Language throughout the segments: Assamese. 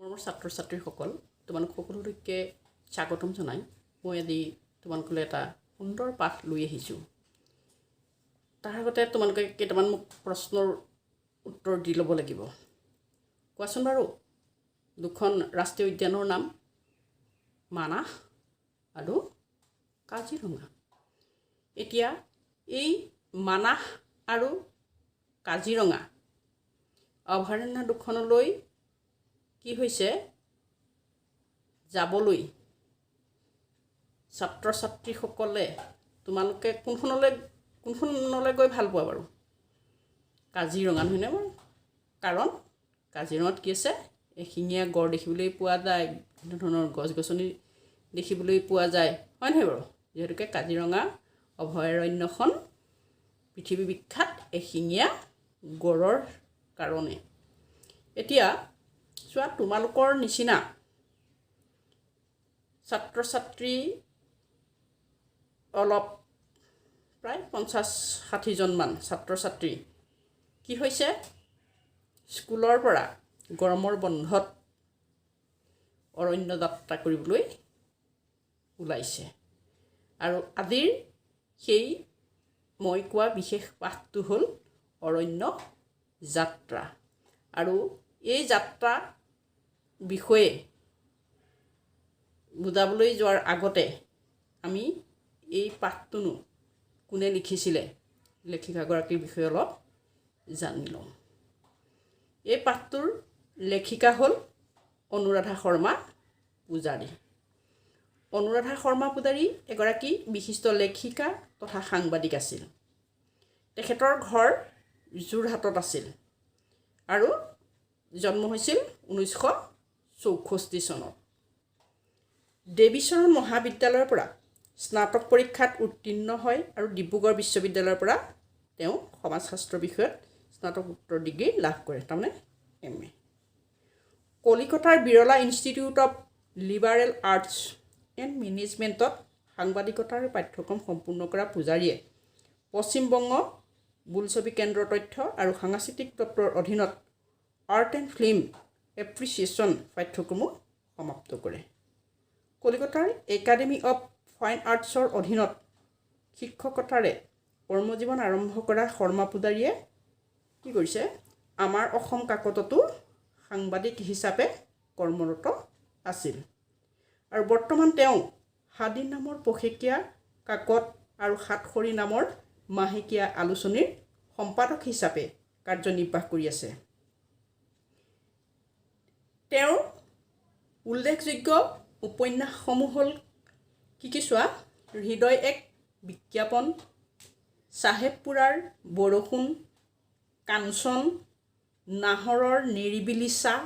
মৰমৰ ছাত্ৰ ছাত্ৰীসকল, তোমালোক সকলোলৈকে স্বাগতম জনাই মই আজি তোমালোকলৈ এটা সুন্দৰ পাঠ লৈ আহিছোঁ। তাৰ আগতে তোমালোকে কেইটামান মোক প্ৰশ্নৰ উত্তৰ দি ল'ব লাগিব। কোৱাচোন বাৰু, দুখন ৰাষ্ট্ৰীয় উদ্যানৰ নাম। মানাহ আৰু কাজিৰঙা। এতিয়া এই মানাহ আৰু কাজিৰঙা অভয়াৰণ্য দুখনলৈ কি হৈছে, যাবলৈ ছাত্ৰ ছাত্ৰীসকলে তোমালোকে কোনখনলৈ গৈ ভাল পোৱা বাৰু? কাজিৰঙা, নহয়নে বাৰু? কাৰণ কাজিৰঙাত কি আছে? এশিঙীয়া গঁড় দেখিবলৈ পোৱা যায়, বিভিন্ন ধৰণৰ গছ গছনি দেখিবলৈ পোৱা যায়, হয় নহয় বাৰু? যিহেতুকে কাজিৰঙা অভয়াৰণ্যখন পৃথিৱী বিখ্যাত এশিঙীয়া গঁড়ৰ কাৰণে। এতিয়া চোৱা, তোমালোকৰ নিচিনা ছাত্ৰ ছাত্ৰী অলপ প্ৰায় 50-60জনমান ছাত্ৰ ছাত্ৰী কি হৈছে, স্কুলৰ পৰা গৰমৰ বন্ধত অৰণ্য যাত্ৰা কৰিবলৈ ওলাইছে। আৰু আজিৰ সেই মই কোৱা বিশেষ পাঠটো হ'ল অৰণ্য যাত্ৰা। আৰু এই যাত্ৰা বিষয়ে বুজাবলৈ যোৱাৰ আগতে আমি এই পাঠটোনো কোনে লিখিছিলে, লেখিকাগৰাকীৰ বিষয়ে অলপ জানি লওঁ। এই পাঠটোৰ লেখিকা হ'ল অনুৰাধা শৰ্মা পূজাৰী। অনুৰাধা শৰ্মা পূজাৰী এগৰাকী বিশিষ্ট লেখিকা তথা সাংবাদিক আছিল। তেখেতৰ ঘৰ যোৰহাটত আছিল আৰু জন্ম হৈছিল 1964 চনত। দেৱীচৰণ মহাবিদ্যালয়ৰ পৰা স্নাতক পৰীক্ষাত উত্তীৰ্ণ হয় আৰু ডিব্ৰুগড় বিশ্ববিদ্যালয়ৰ পৰা তেওঁ সমাজশাস্ত্ৰ বিষয়ত স্নাতকোত্তৰ ডিগ্ৰী লাভ কৰে, তাৰমানে এম.এ.। কলিকতাৰ Birla institute of liberal arts and মেনেজমেণ্টত সাংবাদিকতাৰ পাঠ্যক্ৰম সম্পূৰ্ণ কৰা পূজাৰীয়ে পশ্চিমবংগ বোলছবি কেন্দ্ৰৰ তথ্য আৰু সাংস্কৃতিক দপ্তৰৰ অধীনত আৰ্ট এণ্ড ফিল্ম এপ্ৰিচিয়েশ্যন পাঠ্যক্ৰমো সমাপ্ত কৰে। কলিকতাৰ একাডেমী অৱ ফাইন আৰ্টছৰ অধীনত শিক্ষকতাৰে কৰ্মজীৱন আৰম্ভ কৰা শৰ্মা পূজাৰীয়ে কি কৰিছে, আমাৰ অসম কাকততো সাংবাদিক হিচাপে কৰ্মৰত আছিল। আৰু বৰ্তমান তেওঁ সাদিন নামৰ পষেকীয়া কাকত আৰু সাতসৰী নামৰ মাহেকীয়া আলোচনীৰ সম্পাদক হিচাপে কাৰ্যনিৰ্বাহ কৰি আছে। তেওঁৰ উল্লেখযোগ্য উপন্যাসসমূহ হ'ল কি কি চোৱা: হৃদয় এক বিজ্ঞাপন, চাহেবপুৰাৰ বৰষুণ, কাঞ্চন, নাহৰৰ নিৰিবিলি ছাঁ,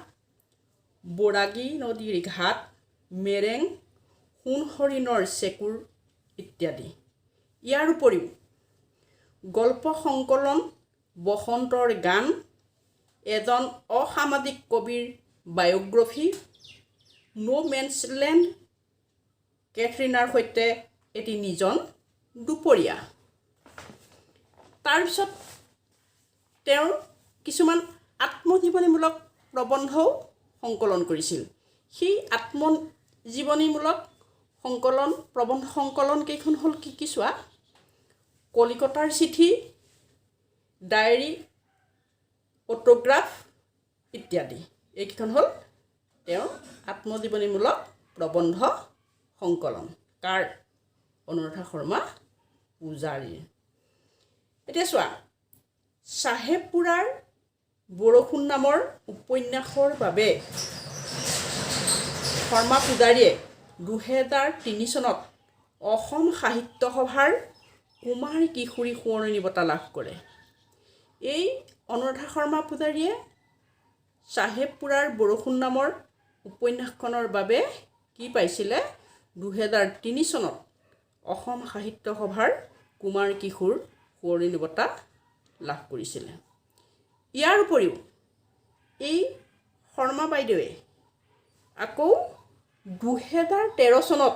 বৰাগী নদীৰ ঘাট, মেৰেং, সোণ হৰিণৰ চেঁকুৰ ইত্যাদি। ইয়াৰ উপৰিও গল্প সংকলন বসন্তৰ গান, এজন অসামাজিক কবিৰ বায়'গ্ৰাফী, ন' মেনছ লেণ্ড, কেথৰিনাৰ সৈতে এটি নিৰ্জন দুপৰীয়া। তাৰপিছত তেওঁৰ কিছুমান আত্মজীৱনীমূলক প্ৰবন্ধও সংকলন কৰিছিল। সেই আত্মজীৱনীমূলক প্ৰবন্ধ সংকলন কেইখন হ'ল কি কি চোৱা: কলিকতাৰ চিঠি, ডায়েৰী, অটোগ্ৰাফ ইত্যাদি। এইকেইখন হ'ল তেওঁৰ আত্মজীৱনীমূলক প্ৰবন্ধ সংকলন। কাৰ? অনুৰাধা শৰ্মা পূজাৰীৰ। এতিয়া চোৱা, চাহেবপুৰাৰ বৰষুণ নামৰ উপন্যাসৰ বাবে শৰ্মা পূজাৰীয়ে 2003 চনত অসম সাহিত্য সভাৰ কুমাৰ কিশোৰী সোঁৱৰণী বঁটা লাভ কৰে। এই অনুৰাধা শৰ্মা পূজাৰীয়ে চাহেবপুৰাৰ বৰষুণ নামৰ উপন্যাসখনৰ বাবে কি পাইছিলে? 2003 চনত অসম সাহিত্য সভাৰ কুমাৰ কিশোৰ সোঁৱৰণী বঁটা লাভ কৰিছিলে। ইয়াৰ উপৰিও এই শৰ্মা বাইদেৱে আকৌ 2013 চনত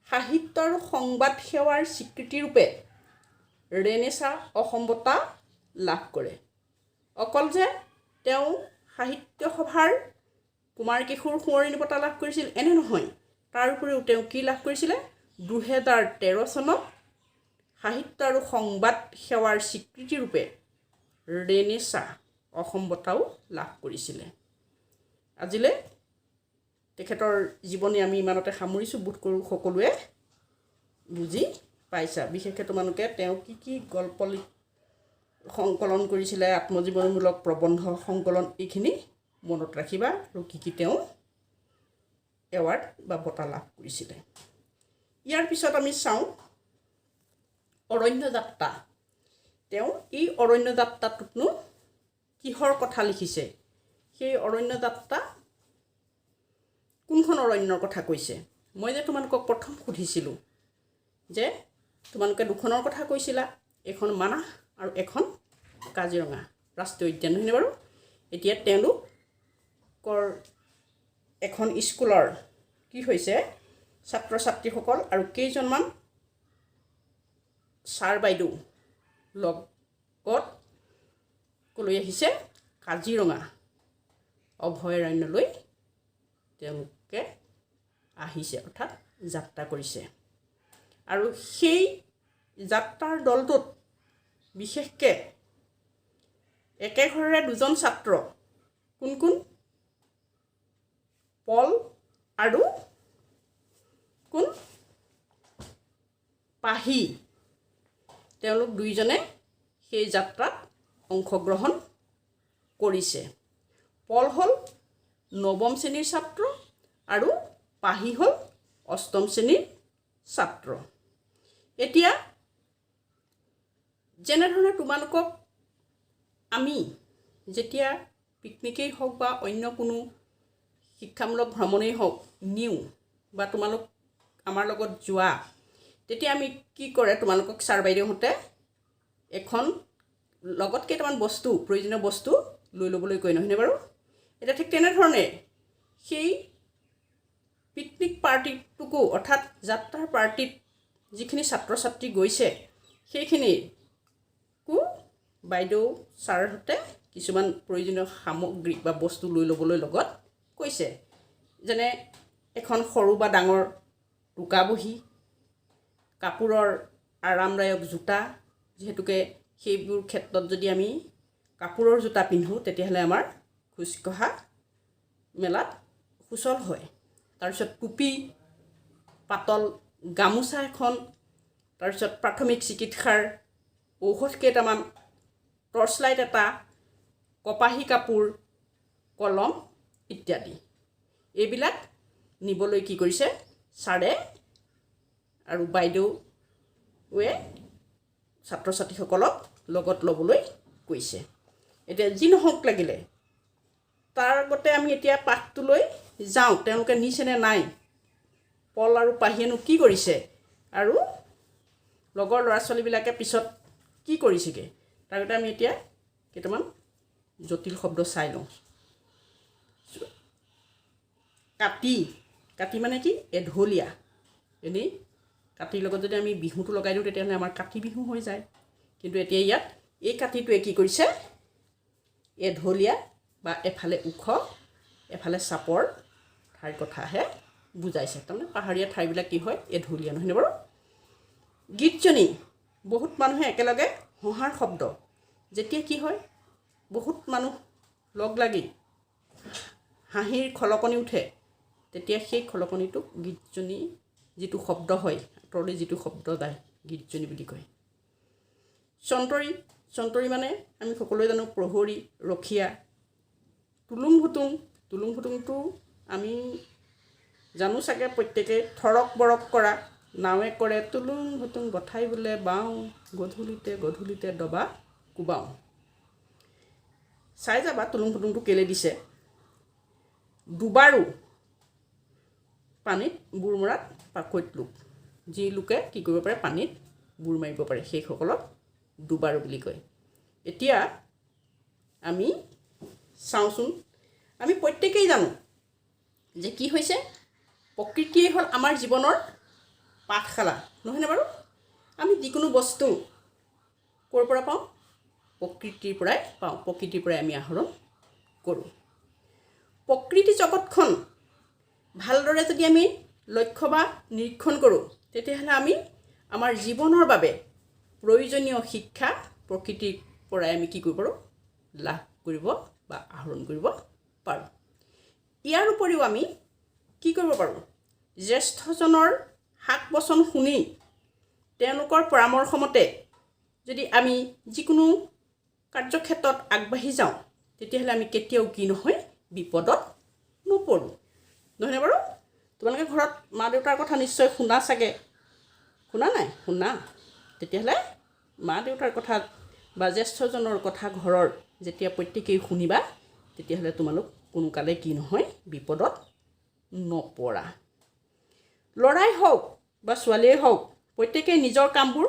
সাহিত্য আৰু সংবাদ সেৱাৰ স্বীকৃতিৰূপে ৰেনেচা অসম বঁটা লাভ কৰে। অকল যে তেওঁ সাহিত্য সভাৰ কুমাৰ কিশোৰ সোঁৱৰণী বঁটা লাভ কৰিছিল এনে নহয়, তাৰ উপৰিও তেওঁ কি লাভ কৰিছিলে? 2013 চনত সাহিত্য আৰু সংবাদ সেৱাৰ স্বীকৃতিৰূপে ৰেনেচা অসম বঁটাও লাভ কৰিছিলে। আজিলৈ তেখেতৰ জীৱনী আমি ইমানতে সামৰিছোঁ। বোধ কৰোঁ সকলোৱে বুজি পাইছা। বিশেষকৈ তোমালোকে তেওঁ কি কি গল্প সংকলন কৰিছিলে, আত্মজীৱনীমূলক প্ৰবন্ধ সংকলন, এইখিনি মনত ৰাখিবা আৰু কি কি তেওঁ এৱাৰ্ড বা বঁটা লাভ কৰিছিলে। ইয়াৰ পিছত আমি চাওঁ অৰণ্য যাত্ৰা। তেওঁ এই অৰণ্য যাত্ৰাটোতনো কিহৰ কথা লিখিছে? সেই অৰণ্য যাত্ৰা কোনখন অৰণ্যৰ কথা কৈছে? মই যে তোমালোকক প্ৰথম সুধিছিলোঁ যে তোমালোকে দুখনৰ কথা কৈছিলা, এখন মানাহ আৰু এখন কাজিৰঙা ৰাষ্ট্ৰীয় উদ্যান, নহয়নে বাৰু? এতিয়া তেওঁলোকৰ এখন স্কুলৰ কি হৈছে, ছাত্ৰ ছাত্ৰীসকল আৰু কেইজনমান ছাৰ বাইদেউ লগত ক'লৈ আহিছে? কাজিৰঙা অভয়াৰণ্যলৈ তেওঁলোকে আহিছে, অৰ্থাৎ যাত্ৰা কৰিছে। আৰু সেই যাত্ৰাৰ দলটোত বিশেষকৈ একে ঘৰৰে দুজন ছাত্ৰ, কোন কোন? পল আৰু কোন? পাহি। তেওঁলোক দুয়োজনে সেই যাত্ৰাত অংশগ্ৰহণ কৰিছে। পল হ'ল নৱম শ্ৰেণীৰ ছাত্ৰ আৰু পাহি হ'ল অষ্টম শ্ৰেণীৰ ছাত্ৰ। এতিয়া যেনেধৰণে তোমালোকক আমি যেতিয়া পিকনিকেই হওক বা অন্য কোনো শিক্ষামূলক ভ্ৰমণেই হওক নিওঁ বা তোমালোক আমাৰ লগত যোৱা, তেতিয়া আমি কি কৰে, তোমালোকক ছাৰ বাইদেউহঁতে এখন লগত কেইটামান বস্তু, প্ৰয়োজনীয় বস্তু লৈ ল'বলৈ কয়, নহয়নে বাৰু? এতিয়া ঠিক তেনেধৰণে সেই পিকনিক পাৰ্টিটোকো, অৰ্থাৎ যাত্ৰাৰ পাৰ্টিত যিখিনি ছাত্ৰ ছাত্ৰী গৈছে, সেইখিনিকো বাইদেউ ছাৰহঁতে কিছুমান প্ৰয়োজনীয় সামগ্ৰী বা বস্তু লৈ ল'বলৈ লগত কৈছে। যেনে এখন সৰু বা ডাঙৰ টোকা বহী, কাপোৰৰ আৰামদায়ক জোতা, যিহেতুকে সেইবোৰ ক্ষেত্ৰত যদি আমি কাপোৰৰ জোতা পিন্ধোঁ, তেতিয়াহ'লে আমাৰ খোজকঢ়া মেলাত সুচল হয়। তাৰপিছত টুপি, পাতল গামোচা এখন, তাৰপিছত প্ৰাথমিক চিকিৎসাৰ ঔষধ কেইটামান, টৰ্চ লাইট এটা, কপাহী কাপোৰ, কলম ইত্যাদি। এইবিলাক নিবলৈ কি কৰিছে ছাৰে আৰু বাইদেৱে ছাত্ৰ ছাত্ৰীসকলক লগত ল'বলৈ কৈছে। এতিয়া যি নহওক লাগিলে, তাৰ আগতে আমি এতিয়া পাঠটোলৈ যাওঁ। তেওঁলোকে নিছেনে নাই, পল আৰু পাহিয়েনো কি কৰিছে আৰু লগৰ ল'ৰা ছোৱালীবিলাকে পিছত কি কৰিছেগৈ, তাৰ আগতে আমি এতিয়া কেইটামান জটিল শব্দ চাই লওঁ। কাতি। কাতি মানে কি? এঢলীয়া। এনেই কাতিৰ লগত যদি আমি বিহুটো লগাই দিওঁ, তেতিয়াহ'লে আমাৰ কাতি বিহু হৈ যায়। কিন্তু এতিয়া ইয়াত এই কাতিটোৱে কি কৰিছে? এঢলীয়া বা এফালে ওখ এফালে চাপৰ ঠাইৰ কথাহে বুজাইছে। তাৰমানে পাহাৰীয়া ঠাইবিলাক কি হয়? এঢলীয়া, নহয়নে বাৰু? গীতজনী, বহুত মানুহে একেলগে হঁহাৰ শব্দ। যেতিয়া কি হয়, বহুত মানুহ লগ লাগি হাঁহিৰ খলকনি উঠে, তেতিয়া সেই খলকনিটোক গীতজনী, যিটো শব্দ হয়, আঁতৰলৈ যিটো শব্দ যায়, গীতজনী বুলি কয়। চন্তৰী। চন্তৰী মানে আমি সকলোৱে জানো, প্ৰহৰী, ৰখীয়া। টুলুং ভুটুং। টুলুং ভুটুংটো আমি জানো চাগে প্ৰত্যেকেই, থৰক বৰক কৰা। নাৱে কৰে টুলুং ভুটুং, বঠাই বোলে বাওঁ, গধূলিতে গধূলিতে দবা কোবাওঁ। চাই যাবা টুলুং ভুটুংটো কেলৈ দিছে। দুবাৰো, পানীত বুৰ মৰাত পাকৈত লোক। যি লোকে কি কৰিব পাৰে? পানীত বুৰ মাৰিব পাৰে, সেইসকলক দুবাৰো বুলি কয়। এতিয়া আমি চাওঁচোন, আমি প্ৰত্যেকেই জানো যে কি হৈছে, প্ৰকৃতিয়েই হ'ল আমাৰ জীৱনৰ পাঠশালা, নহয়নে বাৰু? আমি যিকোনো বস্তু ক'ৰ পৰা পাওঁ? প্ৰকৃতিৰ পৰাই পাওঁ, প্ৰকৃতিৰ পৰাই আমি আহৰণ কৰোঁ। প্ৰকৃতি জগতখন ভালদৰে যদি আমি লক্ষ্য বা নিৰীক্ষণ কৰোঁ, তেতিয়াহ'লে আমি আমাৰ জীৱনৰ বাবে প্ৰয়োজনীয় শিক্ষা প্ৰকৃতিৰ পৰাই আমি কি কৰিব পাৰোঁ? লাভ কৰিব বা আহৰণ কৰিব পাৰোঁ। ইয়াৰ উপৰিও আমি কি কৰিব পাৰোঁ? জ্যেষ্ঠজনৰ হাক বচন শুনি তেওঁলোকৰ পৰামৰ্শমতে যদি আমি যিকোনো কাৰ্যক্ষেত্ৰত আগবাঢ়ি যাওঁ, তেতিয়াহ'লে আমি কেতিয়াও কি নহয়, বিপদত নপৰোঁ, নহয়নে বাৰু? তোমালোকে ঘৰত মা দেউতাৰ কথা নিশ্চয় শুনা চাগে। শুনা নাই? শুনা। তেতিয়াহ'লে মা দেউতাৰ কথা বা জ্যেষ্ঠজনৰ কথা ঘৰৰ যেতিয়া প্ৰত্যেকেই শুনিবা, তেতিয়াহ'লে তোমালোক কোনোকালে কি নহয়, বিপদত নপৰা। ল'ৰাই হওক বা ছোৱালীয়েই হওক, প্ৰত্যেকেই নিজৰ কামবোৰ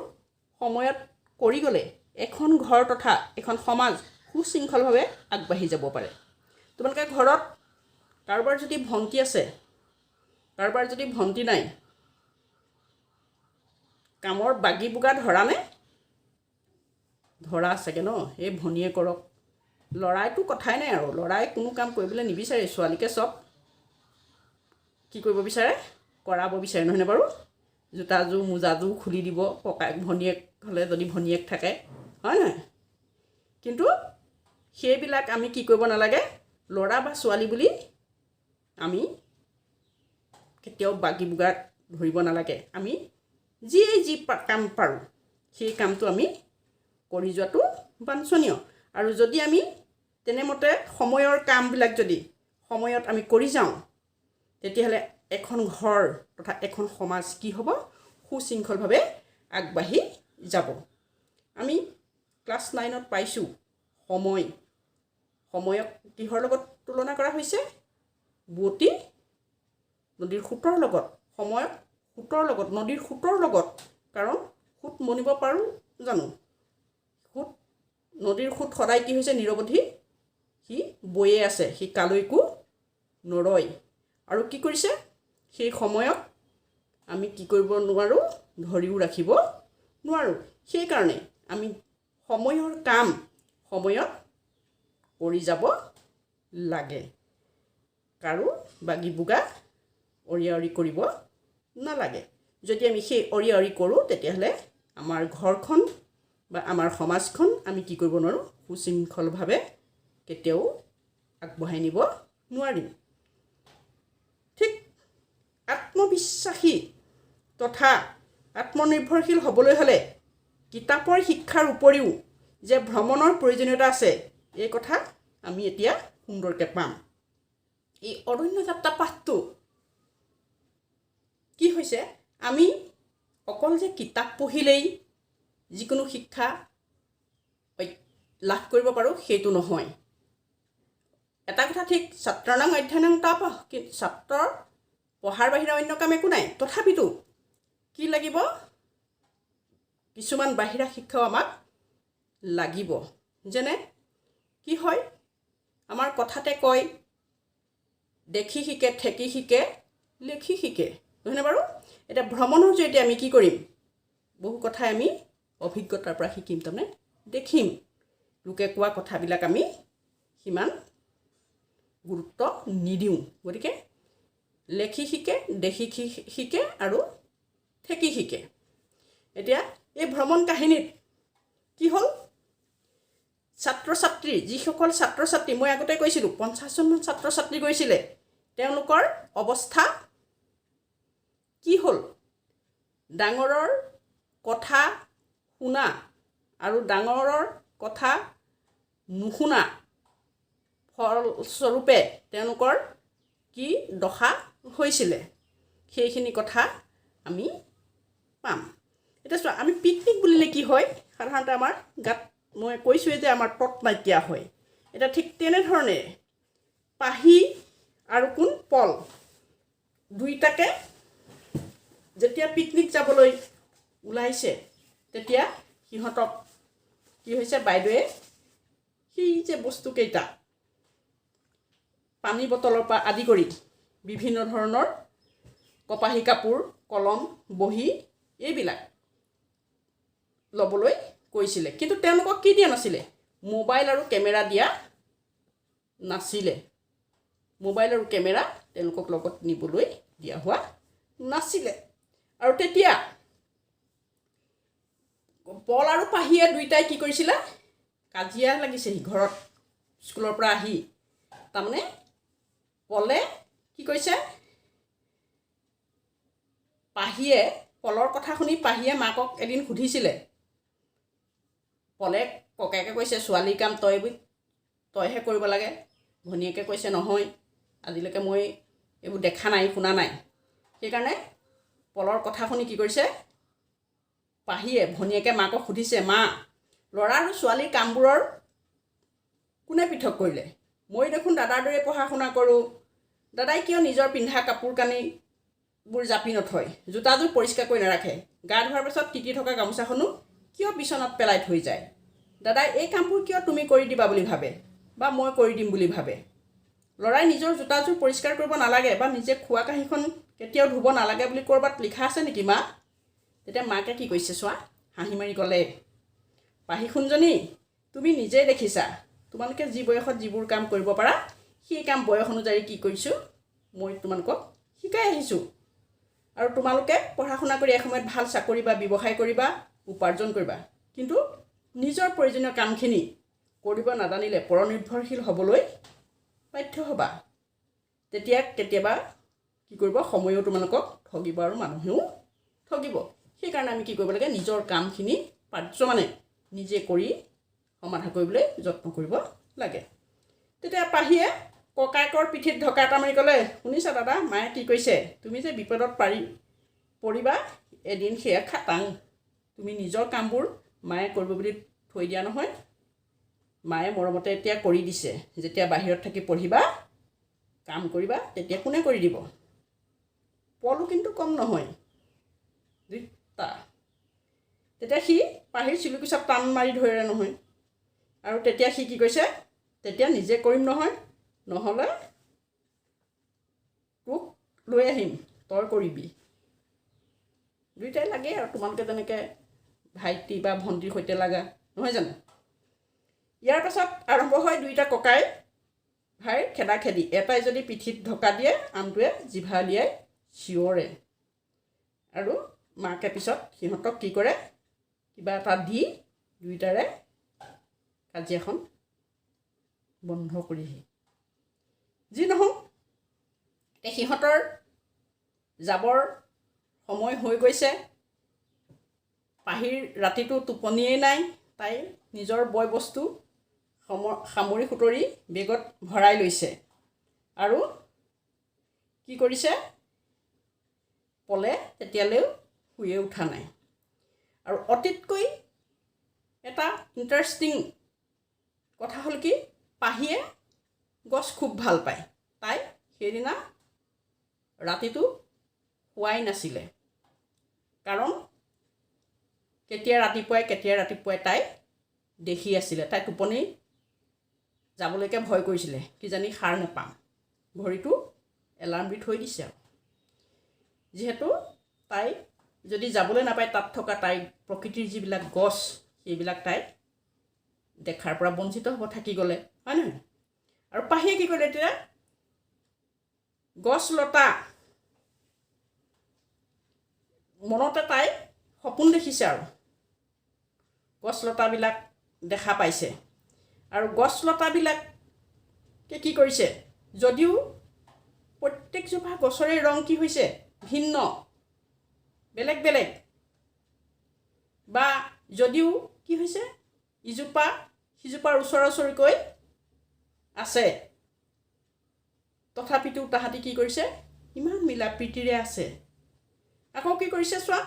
সময়ত কৰি গ'লে এখন ঘৰ তথা এখন সমাজ সুশৃংখলভাৱে আগবাঢ়ি যাব পাৰে। তোমালোকে ঘৰত কাৰোবাৰ যদি ভণ্টি আছে, কাৰোবাৰ যদি ভণ্টি নাই, কামৰ বাগি বোকা ধৰানে? ধৰা চাগে ন? এই ভনীয়ে কৰক। ল'ৰাইতো কথাই নাই আৰু, ল'ৰাই কোনো কাম কৰিবলৈ নিবিচাৰে। ছোৱালীকে চব কি কৰিব বিচাৰে? কৰাব বিচাৰে, নহয়নে বাৰু? জোতাযোৰ, মোজাযোৰ খুলি দিব ককায়েক ভনীয়েক হ'লে, যদি ভনীয়েক থাকে, হয় নহয়? কিন্তু সেইবিলাক আমি কি কৰিব নালাগে। ল'ৰা বা ছোৱালী বুলি আমি কেতিয়াও বাগি বোকা ধৰিব নালাগে। আমি যিয়ে যি কাম পাৰোঁ, সেই কামটো আমি কৰি যোৱাটো বাঞ্ছনীয়। আৰু যদি আমি তেনেমতে সময়ৰ কামবিলাক যদি সময়ত আমি কৰি যাওঁ, তেতিয়াহ'লে এখন ঘৰ তথা এখন সমাজ কি হ'ব? সুশৃংখলভাৱে আগবাঢ়ি যাব। আমি ক্লাছ 9ত পাইছোঁ সময়। সময়ক কিহৰ লগত তুলনা কৰা হৈছে? বোৱতী নদীৰ সোঁতৰ লগত। সময়ক সোঁতৰ লগত, নদীৰ সোঁতৰ লগত। কাৰণ সোঁত মনিব পাৰোঁ জানো? সোঁত, নদীৰ সোঁত সদায় কি হৈছে? নিৰৱধি সি বৈয়ে আছে, সি কালৈকো নৰয়। আৰু কি কৰিছে? সেই সময়ক আমি কি কৰিব নোৱাৰোঁ? ধৰিও ৰাখিব নোৱাৰোঁ। সেইকাৰণে আমি সময়ৰ কাম সময়ত কৰি যাব লাগে। কাৰো বাগি বোগা অৰিয়া অৰি কৰিব নালাগে। যদি আমি সেই অৰিয়া অৰি কৰোঁ, তেতিয়াহ'লে আমাৰ ঘৰখন বা আমাৰ সমাজখন আমি কি কৰিব নোৱাৰোঁ? সুশৃংখলভাৱে কেতিয়াও আগবঢ়াই নিব নোৱাৰিম। ঠিক আত্মবিশ্বাসী তথা আত্মনিৰ্ভৰশীল হ'বলৈ হ'লে কিতাপৰ শিক্ষাৰ উপৰিও যে ভ্ৰমণৰ প্ৰয়োজনীয়তা আছে, এই কথা আমি এতিয়া সুন্দৰকৈ পাম। এই অৰণ্য যাত্ৰা পাঠটো কি হৈছে? আমি অকল যে কিতাপ পঢ়িলেই যিকোনো শিক্ষা লাভ কৰিব পাৰোঁ, সেইটো নহয়। এটা কথা ঠিক, ছাত্ৰাণাং অধ্যয়নং তপঃ। ছাত্ৰৰ পঢ়াৰ বাহিৰে অন্য কাম একো নাই। তথাপিতো কি লাগিব? কিছুমান বাহিৰা শিক্ষাও আমাক লাগিব। যেনে কি হয়, আমাৰ কথাতে কয়, দেখি শিকে, ঠেকি শিকে, লেখি শিকে, নহয়নে বাৰু? এতিয়া ভ্ৰমণৰ জৰিয়তে আমি কি কৰিম? বহু কথাই আমি অভিজ্ঞতাৰ পৰা শিকিম। তাৰমানে দেখিম, লোকে কোৱা কথাবিলাক আমি সিমান গুৰুত্ব নিদিওঁ। গতিকে লেখি শিকে, দেখি শিকে আৰু ঠেকি শিকে। এতিয়া এই ভ্ৰমণ কাহিনীত কি হ'ল? ছাত্ৰ ছাত্ৰী, যিসকল ছাত্ৰ ছাত্ৰী, মই আগতে কৈছিলোঁ, 50জনমান ছাত্ৰ ছাত্ৰী গৈছিলে, তেওঁলোকৰ অৱস্থা কি হ'ল? ডাঙৰৰ কথা শুনা আৰু ডাঙৰৰ কথা নুশুনা ফলস্বৰূপে তেওঁলোকৰ কি দশা হৈছিলে, সেইখিনি কথা আমি পাম। এতিয়া চোৱা, আমি পিকনিক বুলিলে কি হয়? সাধাৰণতে আমাৰ গাত, মই কৈছোঁৱেই যে আমাৰ তত নাইকিয়া হয়। এতিয়া ঠিক তেনেধৰণে পাহি আৰু কোন পল, দুইটাকে যেতিয়া পিকনিক যাবলৈ ওলাইছে, তেতিয়া সিহঁতক কি হৈছে? বাইদেৱে সেই যে বস্তুকেইটা, পানী বটলৰ পৰা আদি কৰি বিভিন্ন ধৰণৰ কপাহী কাপোৰ, কলম, বহী এইবিলাক ল'বলৈ কৈছিলে। কিন্তু তেওঁলোকক কি দিয়া নাছিলে? মোবাইল আৰু কেমেৰা দিয়া নাছিলে। মোবাইল আৰু কেমেৰা তেওঁলোকক লগত নিবলৈ দিয়া হোৱা নাছিলে। আৰু তেতিয়া পল আৰু পাহিয়ে দুয়োটাই কি কৰিছিলে? কাজিয়া লাগিছেহি ঘৰত স্কুলৰ পৰা আহি। তাৰমানে পলে কি কৰিছে, পাহিয়ে পলৰ কথা শুনি পাহিয়ে মাকক এদিন সুধিছিলে। পলে ককায়েকে কৈছে, ছোৱালীৰ কাম তইহে কৰিব লাগে। ভনীয়েকে কৈছে, নহয়, আজিলৈকে মই এইবোৰ দেখা নাই, শুনা নাই। সেইকাৰণে পলৰ কথা শুনি কি কৰিছে পাহিয়ে, ভনীয়েকে মাকক সুধিছে, মা, ল'ৰা আৰু ছোৱালীৰ কামবোৰৰ কোনে পৃথক কৰিলে? মই দেখোন দাদাৰ দৰে পঢ়া শুনা কৰোঁ। দাদাই কিয় নিজৰ পিন্ধা কাপোৰ কানিবোৰ জাপি নথয়, জোতাযোৰ পৰিষ্কাৰ কৰি নাৰাখে, গা ধোৱাৰ পাছত তিতি থকা গামোচাখনো কিয় বিচনাত পেলাই থৈ যায়? দাদাই এই কামবোৰ কিয় তুমি কৰি দিবা বুলি ভাবে বা মই কৰি দিম বুলি ভাবে? ল'ৰাই নিজৰ জোতাযোৰ পৰিষ্কাৰ কৰিব নালাগে বা নিজে খোৱা কাঁহীখন কেতিয়াও ধুব নালাগে বুলি ক'ৰবাত লিখা আছে নেকি, মা? তেতিয়া মাকে কি কৈছে চোৱা, হাঁহি মাৰি ক'লে, পাহি সোণজনী, তুমি নিজেই দেখিছা, তোমালোকে যি বয়সত যিবোৰ কাম কৰিব পাৰা, সেই কাম বয়স অনুযায়ী কি কৰিছোঁ, মই তোমালোকক শিকাই আহিছোঁ। আৰু তোমালোকে পঢ়া শুনা কৰি এসময়ত ভাল চাকৰি বা ব্যৱসায় কৰিবা, উপাৰ্জন কৰিবা। কিন্তু নিজৰ প্ৰয়োজনীয় কামখিনি কৰিব নাজানিলে পৰনিৰ্ভৰশীল হ'বলৈ বাধ্য হ'বা। তেতিয়া কেতিয়াবা কি কৰিব, সময়ো তোমালোকক ঠগিব আৰু মানুহেও ঠগিব। সেইকাৰণে আমি কি কৰিব লাগে? নিজৰ কামখিনি পাৰ্যমানে নিজে কৰি সমাধা কৰিবলৈ যত্ন কৰিব লাগে। তেতিয়া পাহিয়ে ককায়েকৰ পিঠিত ঢকা এটা মাৰি ক'লে, শুনিছা দাদা, মায়ে কি কৈছে? তুমি যে বিপদত পৰিবা এদিন, সেয়া খাটাং। তুমি নিজৰ কামবোৰ মায়ে কৰিব বুলি থৈ দিয়া নহয়। মায়ে মৰমতে এতিয়া কৰি দিছে। যেতিয়া বাহিৰত থাকি পঢ়িবা, কাম কৰিবা, তেতিয়া কোনে কৰি দিব? পলো কিন্তু কম নহয় দুটা। তেতিয়া সি পাহিৰ চিলুকুচাত টান মাৰি ধৰিলে নহয়। আৰু তেতিয়া সি কি কৈছে? তেতিয়া নিজে কৰিম নহয়, নহ'লে তোক লৈ আহিম, তই কৰিবি। দুয়োটাই লাগে আৰু তোমালোকে যেনেকৈ ভাইটি বা ভণ্টিৰ সৈতে লাগা, নহয় জানো? ইয়াৰ পাছত আৰম্ভ হয় দুয়োটা ককাই ভাইৰ খেদা খেদি। এটাই যদি পিঠিত ঢকা দিয়ে, আনটোৱে জিভা উলিয়াই চিঞৰে। আৰু মাকে পিছত সিহঁতক কি কৰে, কিবা এটা দি দুয়োটাৰে কাজিয়াখন বন্ধ কৰিহি। যি নহওক, এতিয়া সিহঁতৰ যাবৰ সময় হৈ গৈছে। পাহিৰ ৰাতিটো টোপনিয়েই নাই। তাই নিজৰ বয় বস্তু সামৰি সুতৰি বেগত ভৰাই লৈছে। আৰু কি কৰিছে, পলে তেতিয়ালৈও শুয়ে উঠা নাই। আৰু অতিতকৈ এটা ইণ্টাৰেষ্টিং কথা হ'ল কি, পাহিয়ে গছ খুব ভাল পায়। তাই সেইদিনা ৰাতিটো শোৱাই নাছিলে, কাৰণ কেতিয়া ৰাতিপুৱাই কেতিয়া ৰাতিপুৱাই তাই দেখি আছিলে। তাই টোপনি যাবলৈকে ভয় কৰিছিলে, কিজানি সাৰ নাপাম। ঘড়ীটো এলাৰ্ম দি থৈ দিছে। আৰু যিহেতু তাই যদি যাবলৈ নাপায়, তাত থকা তাইৰ প্ৰকৃতিৰ যিবিলাক গছ, সেইবিলাক তাই দেখাৰ পৰা বঞ্চিত হ'ব থাকি গ'লে, হয় নহয়? আৰু পাহিয়ে কি কৰিলে তেতিয়া? গছ লতা মনতে তাই সপোন দেখিছে আৰু গছ লতাবিলাক দেখা পাইছে। আৰু গছ লতাবিলাকে কি কৰিছে, যদিও প্ৰত্যেকজোপা গছৰে ৰং কি হৈছে, ভিন্ন, বেলেগ বেলেগ, বা যদিও কি হৈছে, ইজোপা সিজোপাৰ ওচৰা ওচৰিকৈ আছে, তথাপিতো তাহাঁতি কি কৰিছে, ইমান মিলা প্ৰীতিৰে আছে। আকৌ কি কৰিছে চোৱা,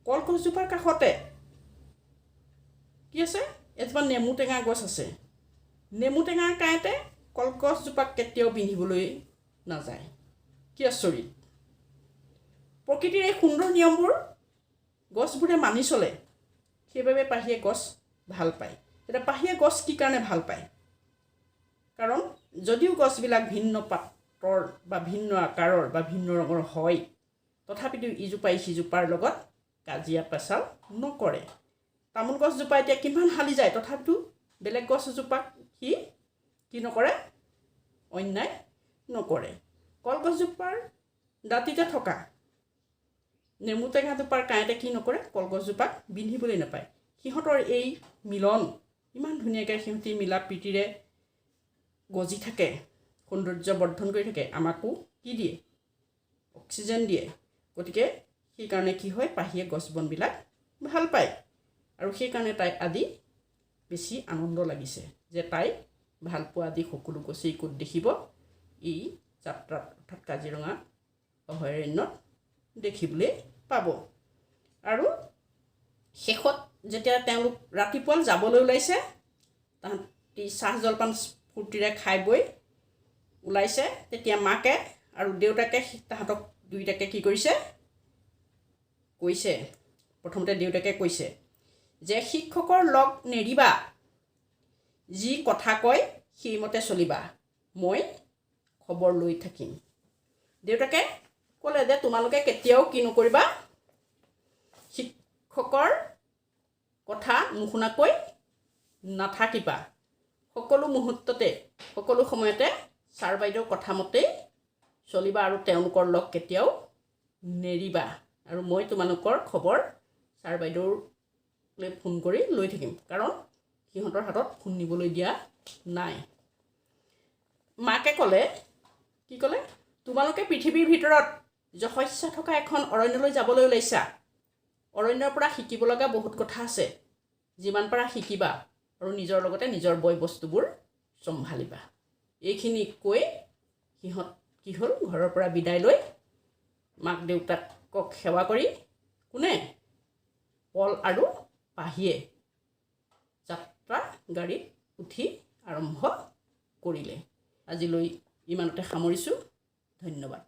কলগছজোপাৰ কাষতে কি আছে? এজোপা নেমু টেঙা গছ আছে। নেমু টেঙাৰ কাঁইটে কলগছজোপাক কেতিয়াও বিন্ধিবলৈ নাযায়। কি আচৰিত! প্ৰকৃতিৰ এই সুন্দৰ নিয়মবোৰ গছবোৰে মানি চলে। সেইবাবে পাহিয়ে গছ ভাল পায়। এতিয়া পাহিয়ে গছ কি কাৰণে ভাল পায়? কাৰণ যদিও গছবিলাক ভিন্ন পাতৰ বা ভিন্ন আকাৰৰ বা ভিন্ন ৰঙৰ হয়, তথাপিতো ইজোপাই সিজোপাৰ লগত কাজিয়া পেচাল নকৰে। তামোল গছজোপা এতিয়া কিমান হালি যায়, তথাপিতো বেলেগ গছ এজোপাক সি কি নকৰে? অন্যায় নকৰে। কলগছজোপাৰ দাঁতিতে থকা নেমু টেঙাজোপাৰ কাঁইটে কি নকৰে? কলগছজোপাক বিন্ধিবলৈ নাপায়। সিহঁতৰ এই মিলন ইমান ধুনীয়াকৈ, সিহঁতি মিলা প্ৰীতিৰে গজি থাকে, সৌন্দৰ্য বৰ্ধন কৰি থাকে, আমাকো কি দিয়ে? অক্সিজেন দিয়ে। গতিকে সেইকাৰণে কি হয়, পাহিয়ে গছ বনবিলাক ভাল পায় আৰু সেইকাৰণে তাই আজি বেছি আনন্দ লাগিছে যে তাই ভাল পোৱা আদি সকলো গছেই ক'ত দেখিব? এই যাত্ৰাত, অৰ্থাৎ কাজিৰঙা অভয়াৰণ্যত দেখিবলৈ পাব। আৰু শেষত যেতিয়া তেওঁলোক ৰাতিপুৱা যাবলৈ ওলাইছে, তাহাঁতি চাহ জলপান ফূৰ্তিৰে খাই বৈ ওলাইছে, তেতিয়া মাকে আৰু দেউতাকে তাহাঁতক দুয়োটাকে কি কৰিছে? কৈছে, প্ৰথমতে দেউতাকে কৈছে যে শিক্ষকৰ লগ নেৰিবা, যি কথা কয় সেইমতে চলিবা, মই খবৰ লৈ থাকিম। দেউতাকে ক'লে যে তোমালোকে কেতিয়াও কি নকৰিবা? শিক্ষকৰ কথা নুশুনাকৈ নাথাকিবা। সকলো মুহূৰ্ততে, সকলো সময়তে ছাৰ বাইদেউৰ কথা মতেই চলিবা আৰু তেওঁলোকৰ লগ কেতিয়াও নেৰিবা আৰু মই তোমালোকৰ খবৰ ছাৰ বাইদেউলৈ ফোন কৰি লৈ থাকিম, কাৰণ সিহঁতৰ হাতত ফোন নিবলৈ দিয়া নাই। মাকে ক'লে, কি ক'লে? তোমালোকে পৃথিৱীৰ ভিতৰত যশস্যা থকা এখন অৰণ্যলৈ যাবলৈ ওলাইছা। অৰণ্যৰ পৰা শিকিব লগা বহুত কথা আছে। যিমান পাৰা শিকিবা আৰু নিজৰ লগতে নিজৰ বয় বস্তুবোৰ চম্ভালিবা। এইখিনি কৈ সিহঁত কি হ'ল? ঘৰৰ পৰা বিদায় লৈ মাক দেউতাকক সেৱা কৰি কোনে? পল আৰু পাহিয়ে যাত্ৰা গাড়ীত উঠি আৰম্ভ কৰিলে। আজিলৈ ইমানতে সামৰিছোঁ। ধন্যবাদ।